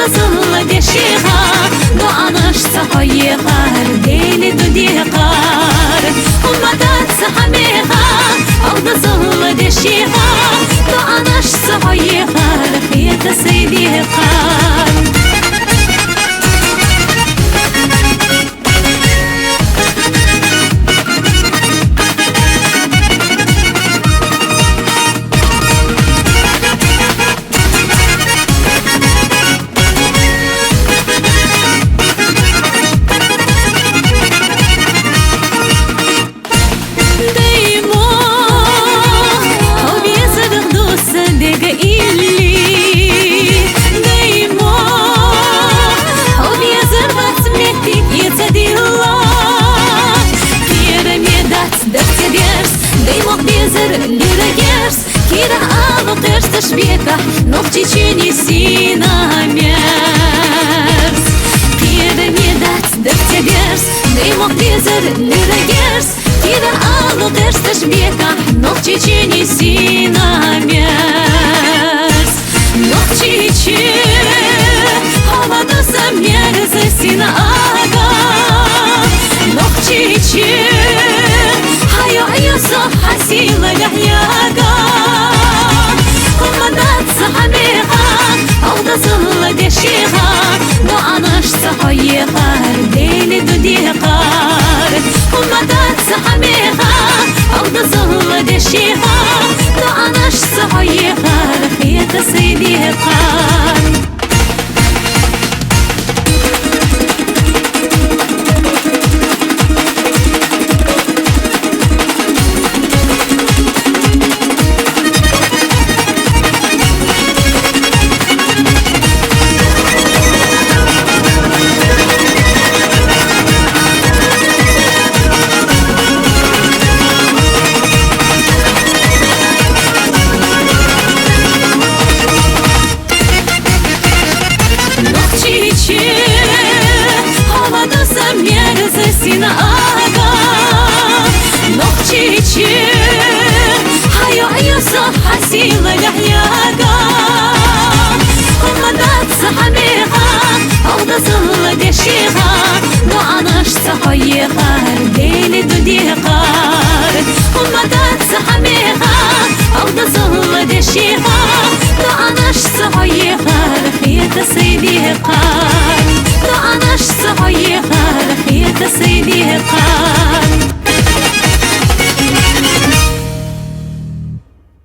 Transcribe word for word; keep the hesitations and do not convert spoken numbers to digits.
Сылла дешиха, дуанаш ца хойихар, дели дудихар. Умматат ца хамиха, алда сылла дешиха, дуанаш ца хойихар, хита сыдихар. Даймо, хобезер дуса дега илли. Даймо, хобезер вацмети ица дилла. Кира медац дартедерс, даймох безер лирагерс. Кира алу терсташ бека, нохчичини синамерс. Кира медац дартедерс, даймох безер лирагерс. Кира алу терсташ бека, нохчичини синамерс. Нохчичи, хавадуса мерза сина ага. Нохчичи, хайо юсо хасила ляхяга. Умматат ца хамиха, алда сылла дешиха, дуанаш ца хойихар, дели дудихар. Умматат ца хамиха, алда сылла дешиха, дуанаш ца хойихар, хита сыдихар. Нохчичи, хавадуса мерза сина ага. Нохчичи, хайо юсо хасила ляхяга. Умматат ца хамиха, алда сылла дешиха, дуанаш ца хойихар, дели дудихар. Умматат ца хамиха, алда сылла дешиха, дуанаш ца хойихар, хита сыдихар.